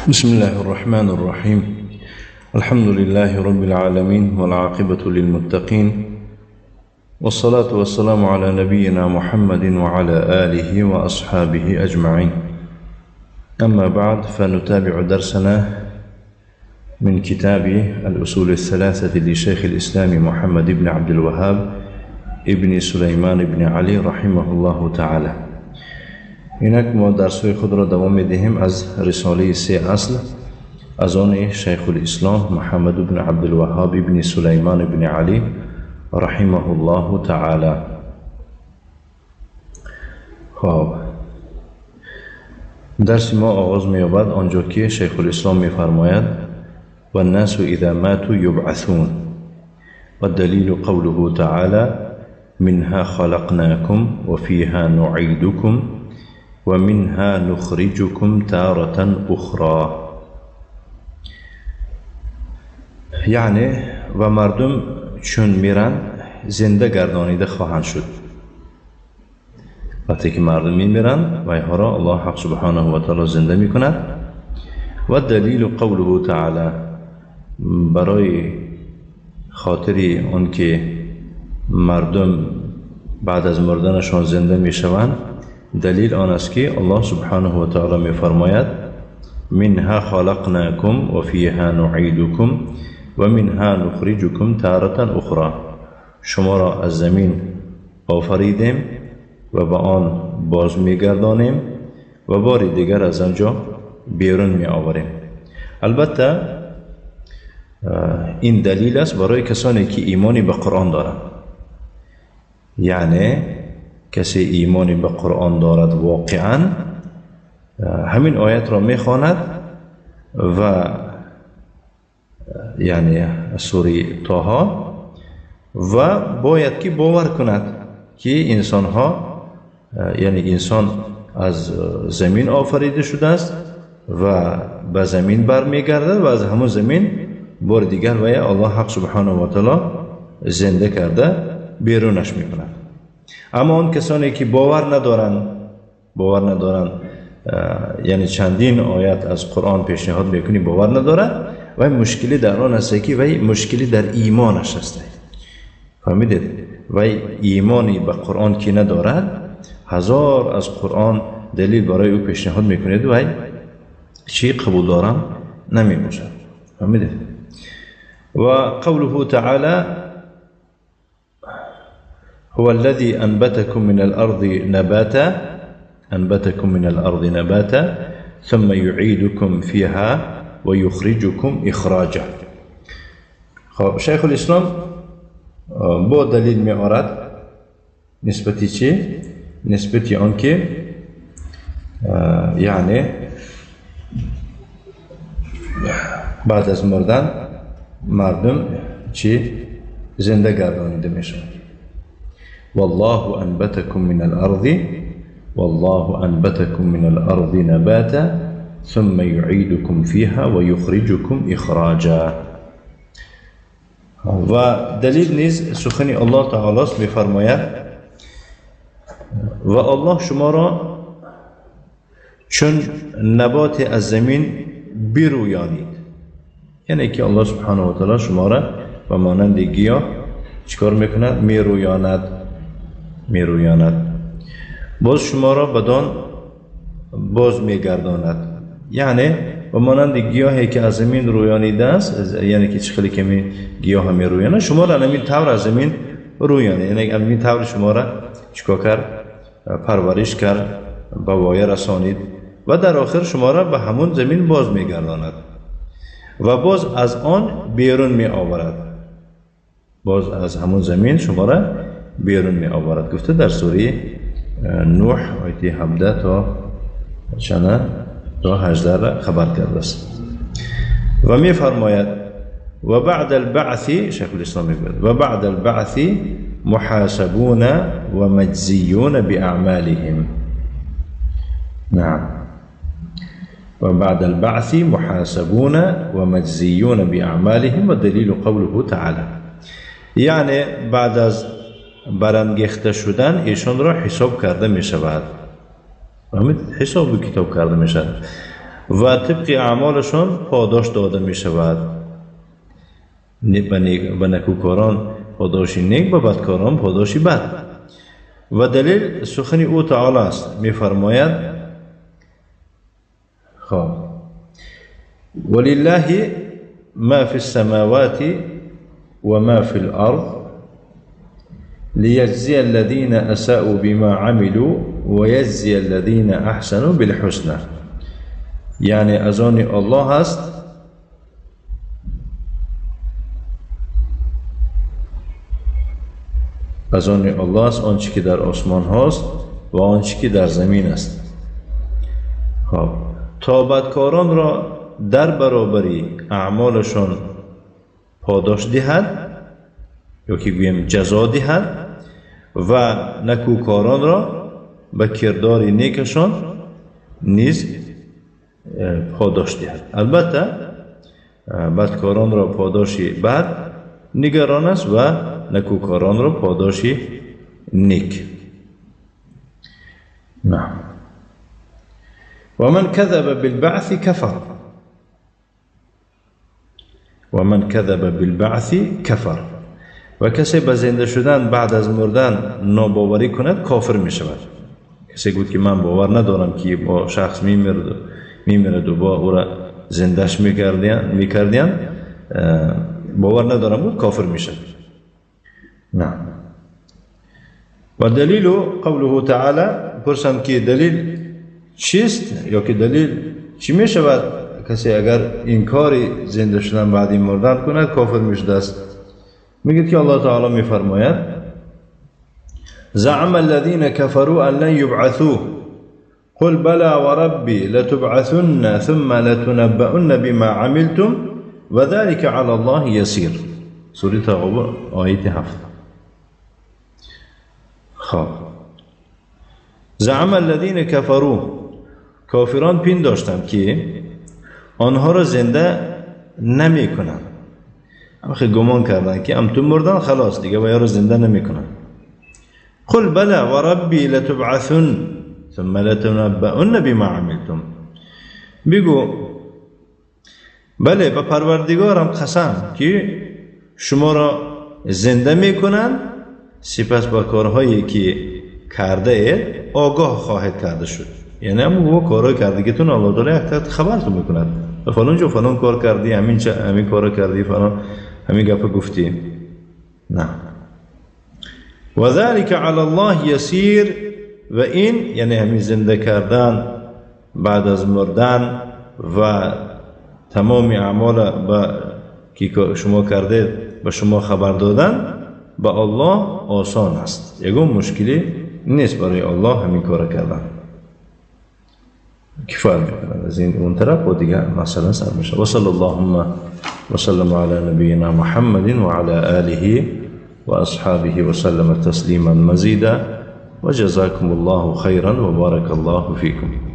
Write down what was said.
بسم الله الرحمن الرحيم. الحمد لله رب العالمين والعاقبة للمتقين والصلاة والسلام على نبينا محمد وعلى آله وأصحابه أجمعين. أما بعد، فنتابع درسنا من كتاب الأصول الثلاثة لشيخ الإسلام محمد بن عبد الوهاب ابن سليمان بن علي رحمه الله تعالى. اینک ما درس‌های خود را دوام می‌دهیم از رساله سه اصل از آن شیخ الاسلام محمد بن عبدالوهاب ابن سلیمان بن علی رحمه الله تعالی. خب، درس ما آغاز می‌یابد آنجا که شیخ الاسلام می‌فرماید: والناس اذا ماتوا يبعثون، والدلیل قوله تعالی: منها خلقناكم وفيها نعيدكم ومنها نخرجكم تارة أخرى. یعنی و مردم چون میرن زنده گردانیده خواهند شد. وقتی که مردم میمیرند و اینها را الله حق سبحانه و تعالی زنده میکند. و دلیل قوله تعالی، برای خاطر آن که مردم بعد از مردنشان زنده میشوند، دلیل آن است که الله سبحانه و تعالی میفرماید: منها خلقناکم و فیها نعیدکم و منها نخرجکم تارة اخرى. شما را از زمین آفریدیم و به آن باز میگردانیم و بار دیگر از آنجا بیرون می آوریم. البته این دلیل است برای کسانی که ایمانی به قرآن دارند. یعنی کسی ایمانی به قرآن دارد واقعا همین آیت را میخواند و یعنی سوره طه، و باید که باور کند که انسان ها، یعنی انسان از زمین آفریده شده است و به زمین برمیگردد و از همون زمین بار دیگر و الله حق سبحانه و تعالی زنده کرده بیرونش میکند. اما آن کسانی که باور ندارند، یعنی چندین آیت از قرآن پیشنهاد میکنی باور ندارد، و مشکلی در آن است که وی مشکلی در ایمانش است. فهمیدید؟ وی ایمانی به قرآن که ندارد، هزار از قرآن دلیل برای او پیشنهاد میکنید و چی قبول دارم نمیباشد. فهمیدید؟ و قوله تعالی: هو الذي أنبتكم من الأرض نباتا أنبتكم من الأرض نباتا ثم يعيدكم فيها ويخرجكم إخراجا. خب، شیخ الاسلام با دلیل می آورد نسبتی چی؟ نسبتی آن که یعنی بعد از مردن مردم چی؟ زنده گردانیده می شوند. والله أنبتكم من الأرض والله أنبتكم من الأرض نباتا ثم يعيدكم فيها ويخرجكم إخراجا. و دلیل نیز سخن الله تعالی است، می‌فرماید: و الله شما را چون نبات از زمین برویانید. یعنی که الله سبحانه و تعالی شما را به مانند گیاه چیکار میکند؟ میرویاند، باز شما را بدان باز میگرداند. یعنی به مانند گیاهی که از زمین رویانیده است، یعنی که چه خیلی که گیاه میرویاند، شما را همین طور از زمین رویانید. یعنی همین طور شما را چیکار کرد؟ پرورش کرد، به وایه رسانید و در آخر شما را به همون زمین باز میگرداند و باز از آن بیرون می آورد. باز از همون زمین شما را بیرون می آورد. گفته در سوره نوح آیه 17 تا چند تا 18 را خبر کرده است. و می فرماید: و بعد البعث، شیخ الاسلام میگوید: و بعد البعث محاسبون و مجزیون باعمالهم. نعم، و بعد البعث محاسبون و مجزیون باعمالهم و دلیل قوله تعالی. یعنی بعد از برانگیخته شدن ایشان را حساب کرده می شود. حساب و کتاب کرده می شود. و طبق اعمالشان پاداش داده می شود. به نکوکاران پاداشی نیک، به بدکاران پاداشی بد. و دلیل سخن او تعالی است، می فرماید خب ولله ما فی السماوات و ما فی الارض لیجزی الذین اساءوا بما عملوا و یجزی الذین احسنوا بالحسنى. یعنی از آن الله است از آن الله است آنچه که در آسمان هاست و آنچه که در زمین است. خب تا بدکاران را در برابری اعمالشان پاداش دهد یا که گوییم جزا دهد و نکوکاران را به کردار نیکشان نیز پاداش دهد. البته بدکاران را پاداش بد نگران است و نکوکاران را پاداش نیک. نعم. ومن كذب بالبعث كفر. ومن كذب بالبعث كفر. و کسی به زنده شدن بعد از مردن ناباوری کند کافر می شود. کسی گفت که من باور ندارم که با شخص میمیرد و با او را زندهش میکردین، باور ندارم بود، کافر می شود. نعم. و دلیل قوله تعالی، پرسند که دلیل چیست یا که دلیل چی می شود کسی اگر انکار زنده شدن بعد مردن کند کافر می شده است؟ میگه که الله تعالی می فرماید زعم الذين كفروا ان لن يبعثوا قل بلى وربي لتبعثن ثم لتنبؤن بما عملتم وذلك على الله يسير. سوره تغابن آیه 7. خب زعم الذين كفروا، کافران پنداشتند که آنها را زنده نمی کنند. هم خیلی گمان کردن که هم تو مردن خلاص دیگه و یا را زنده نمی کنند. قل بلى وربي لتبعثن ثم لتنبؤن بما عملتم. بگو بله به پروردگارم قسم که شما را زنده میکنند، سپس با کارهایی که کرده اید آگاه خواهید کرده شد. یعنی هم او کارهای کردگیتون الله تعالی یک تحت خبرتون میکند، فلان جو فلان کار کردی، همین کار کردی، فلان همین گپ گفتی. نه. و ذلك علی الله یسیر. و این یعنی همین زنده کردن بعد از مردن و تمام اعمال که شما کردید به شما خبر دادن به الله آسان است، یگون مشکلی نیست برای الله همین کار کردن. کفایت میکنند از این اون طرف و دیگه مسئله سر میشه. و صلی اللهم وسلم علی نبینا محمد و علی آله و اصحابه وسلم تسلیما مزیدا و جزاکم الله خیرا و بارک الله فیکم.